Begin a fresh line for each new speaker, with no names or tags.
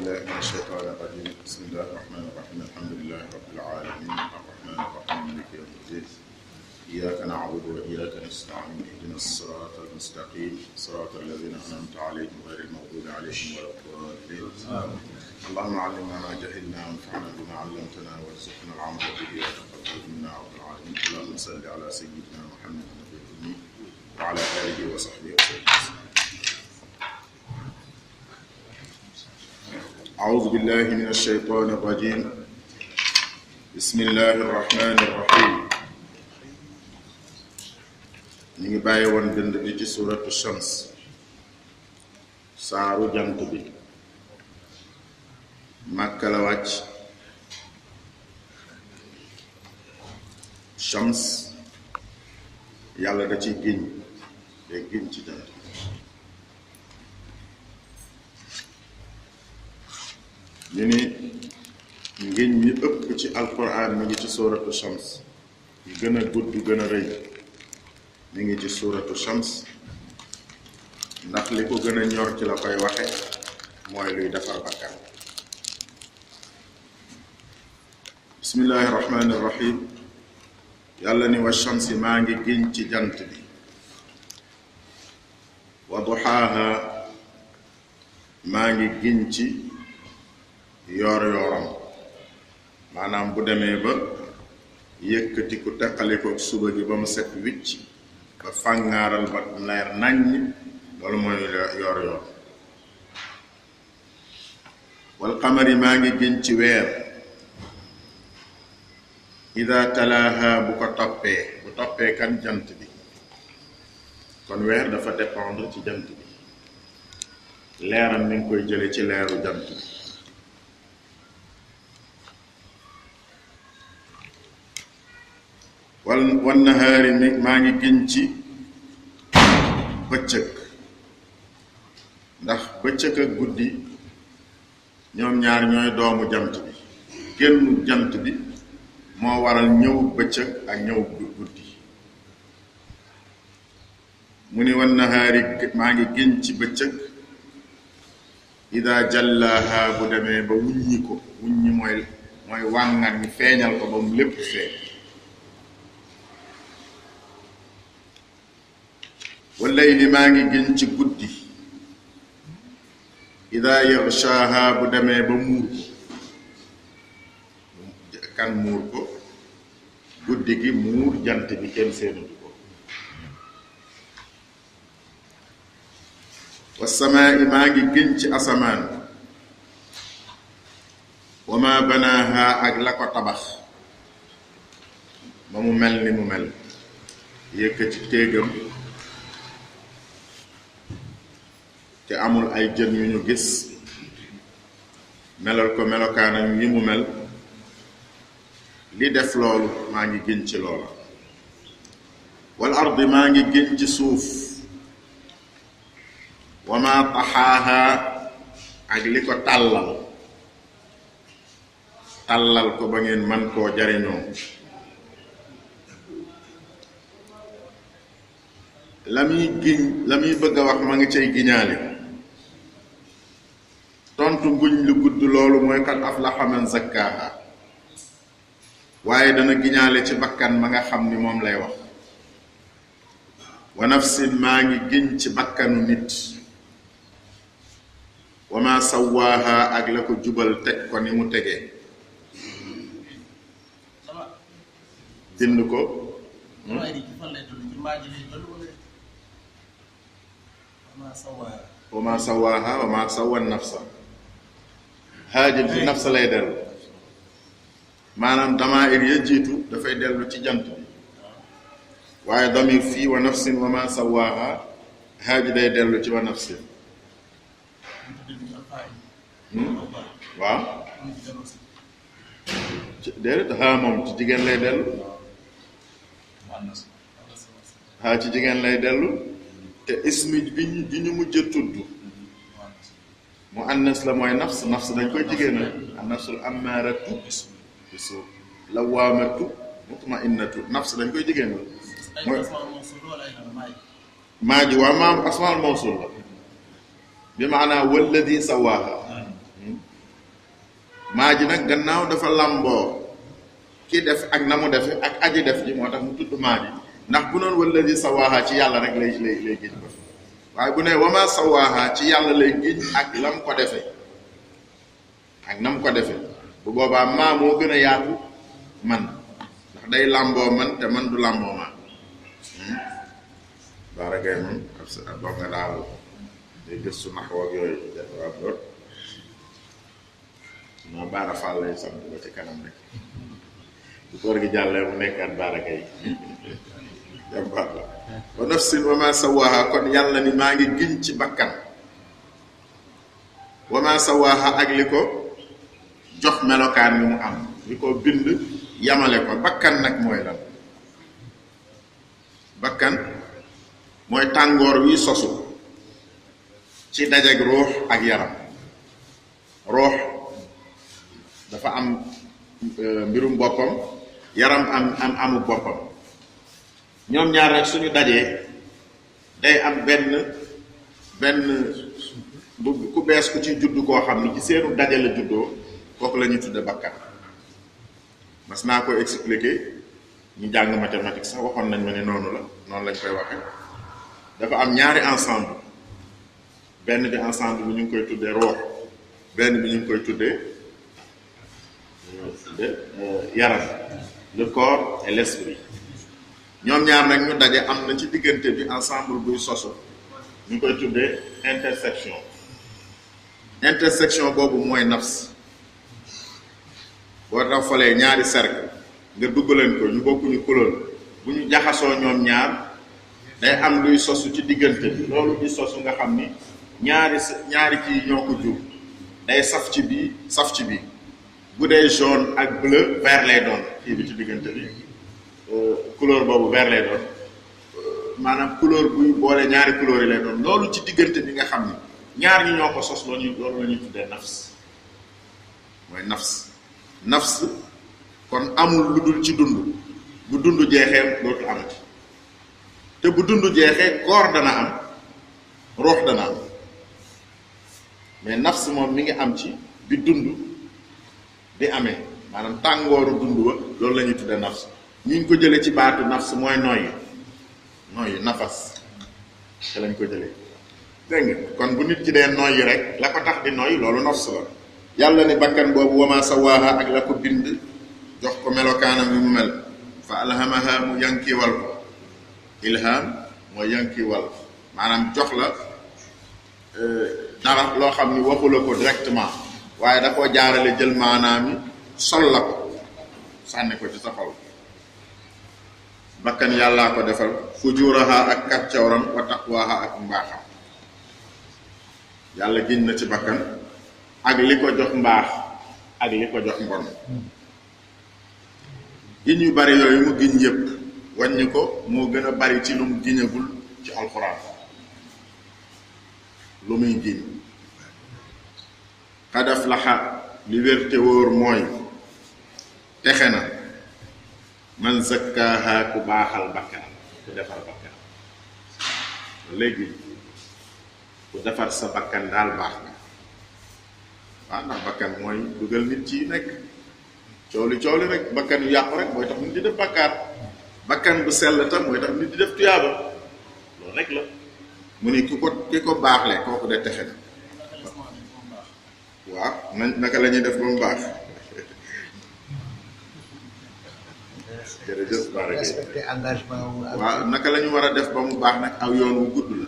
بالله من الشيطان الرجيم بسم الله الرحمن الرحيم الحمد لله رب العالمين الرحمن الرحيم مالك يوم الدين إياك نعبد وإياك نستعين اهدنا الصراط المستقيم صراط الذين أنعمت عليهم غير المغضوب عليهم ولا الضالين اللهم علمنا ما جهلنا وانفعنا بما علمتنا وارزقنا العمل به وتقبل منا رب العالمين اللهم صل على سيدنا محمد النبي الأمي وعلى آله وصحبه وسلم. أعوذ بالله من الشيطان الرجيم بسم الله الرحمن الرحيم. ñu ngi bàyyi woon bind bi ci suuratu Shams saaru jant bi Makka la wàcc. Shams yàlla da ciy giñ day giñ ci jant. ñu ni ngiñ ñi ëpp ci alquran mi ngi ci suuratu Shams yu gën a gudd gën a rëy mi ngi ci suuratu Shams ndax li ko gën a ñor ci la koy waxe mooy luy defar bakkan. bismillahi rahmaani rahim. yàlla ni wa shamsi maa ngi giñ ci jant bi wa duhaaha maa ngi giñ ci yoor yooram maanaam bu demee ba yëkkati ku teqali ko suba gi ba mu set wicc ba fàngaaral ba leer naññ loolu mooy yoor yoor. wal qamari maa ngi giñ ci weer ida talaaha bu ko toppee kan jant bi kon weer dafa dépendre ci jant bi leeram mi ngi koy jële ci leeru jant bi. wan nahaari mi maa ngi giñ ci bëccëg ndax bëccëg ak guddi ñoom ñaar ñooy doomu jant bi génnu jant bi moo waral ñëw bëccëg ak ñëw guddi. mu ni wan nahaari maa ngi giñ ci bëccëg ida jallaaha bu demee ba wuññi ko wuññi mooy wàngat ñi feeñal ko ba mu lépp feeñ. wallayli maa ngi giñ ci guddi ida yaxshaaha bu demee ba muur ko kan muur ko guddi gi muur jant bi kenn seenatu ko. wasamaa'i maa ngi giñ ci asamaan wa ma banaaha ak la ko tabax ba mu mel ni mu mel yëkkati téegam te amul ay jën yu ñu gis melal ko melokaanam yi mu mel li def loolu maa ngi giñ ci loola. wal ardi maa ngi giñ ci suuf wa ma taxaaha ak li ko tàllal ko ba ngeen man koo jariñoo. la muy bëgg a wax ma ngi cay giñaale tontu nguñ lu gudd loolu mooy qad aflaha man zakkaaha waaye dana giñaale ci bakkan ma nga xam ni moom lay wax. wa nafsin maa ngi giñ ci bakkanu nit wa ma sawaaha ak la ko jubal teg ko ni mu tegee bind ko. wa ma sawaaha wa ma sawa nafsa haajil ci nafsa lay dellu maanaam damair ya jiitu dafay dellu ci jant bi waaye damir fii wa nafsin wa ma sawaaha haaji day dellu ci wa nafsin. waaw déedéet haa moom ci jigéen lay dellu haa ci jigéen lay dellu te ismi bi ñu mujj a tudd mu annas la mooy nafs dañ koy jigéenal annasul ammaaratu bisu lawaamatu mutma'innatu nafs dañ koy jigéenal mooy maa ji waa maam asmaal mawsul la bi maanaa walladi sawaaha maa ji nag gannaaw dafa làmboo ki def ak na mu defe ak aji def ji moo tax mu tudd maa ji ndax bu noonu walladi sawaaha ci yàlla rek lay giñ ko waaye bu ne wama sawaaha ci yàlla lay giñ ak lam ko defe ak nam ko defe bu boobaa maa moo gën a yaatu man ndax day làmboo man te man du làmboo maa baaragay moom ab boo nga daal day gëstu naxwoog yooyu def ab doot maa baara fall lay sant ba ci kanam rek bu koor gi jàllee mu nekkaat baaragay jàmbaar la wa nafsin wa ma sawaaha kon yàlla ni maa ngi giñ ci bakkan wa ma sawaaha ak li ko jox melokaan bi mu am li ko bind yamale ko bakkan nag mooy lan bakkan mooy tàngoor wi sosu ci dajeg ruux ak yaram ruux dafa am mbirum boppam yaram am amu boppam ñoom ñaar rek suñu dajee day am benn bu ku bees ku ci juddu koo xam ni ci seenu daje la juddoo kooku la ñuy tudde bakkan mas naa ko expliquer ñu jàng mathématique sax waxoon nañ ma ne noonu lañ koy waxe dafa am ñaari ensemble benn bi ensemble bi ñu ngi koy tuddee ruux benn bi ñu ngi koy tuddee yaram le corps et l'esprit ñoom ñaar nag ñu daje am na ci diggante bi ensemble buy sosu ñu koy tuddee intersection boobu mooy nafs boo rafalee ñaari cercle nga duggaleen ko ñu bokkuñu couleur bu ñu jaxasoo ñoom ñaar day am luy sosu ci diggante bi loolu di sosu nga xam ni ñaari kii ñoo ko jur day saf ci bii bu dee jaune ak bleu vert lay doon kii bi ci diggante bi couleur boobu vert lay doon maanaam couleur buy boole ñaari couleur yi lay doon loolu ci diggante bi nga xam ni ñaar ñi ñoo ko sos loolu la ñuy tuddee nafs mooy nafs kon amul lu dul ci dund bu dund jeexee dootu amati te bu dund jeexee koor dana am ruux dana am mais nafs moom mi ngi am ci bi dund di amee maanaam tàngooru dund wa loolu la ñuy tudde nafs ñu ngi ko jëlee ci baatu nafs mooy noyyi nafas te lañ ko jëlee dégg nga kon bu nit ki dee noyyi rek la ko tax di noyyi loolu nafs la yàlla ni bakkan boobu wama sawaaha ak la ko bind jox ko melokaanam li mu mel fa alhamaha mu yankiwal ko ilham mooy yankiwal maanaam jox la dara loo xam ni waxu la ko directement waaye da koo jaarale jël maanaam yi sol la ko sànni ko ci sa xol bakkan yàllaa ko defal fujuraha ak kàccawram wa taqwaha ak mbaaxam yàlla giñ na ci bakkan ak li ko jox mbaax ak li ko jox mbon giñ yu bari yooyu mu giñ yépp wàññi ko moo gën a bari ci lu mu giñagul ci alxuraan lu muy giñ qad aflaha li wér te wóor mooy texe na man zakkaaha ku baaxal bakkan ku defar bakkan léegi ku defar sa bakkan daal baax na waaw ndax bakkan mooy dugal nit ci nekk coow li rek bakkan yu yàqu rek mooy tax nit di def bakkaar bakkan bu sell tam mooy tax nit di def tuyaaba loolu rek la mu ni ki ko baaxle kooku de texe na waaw naka la ñuy def ba mu baax jërëjëf respecté engagement wu waaw naka la ñu war a def ba mu baax nag aw yoon wu gudd la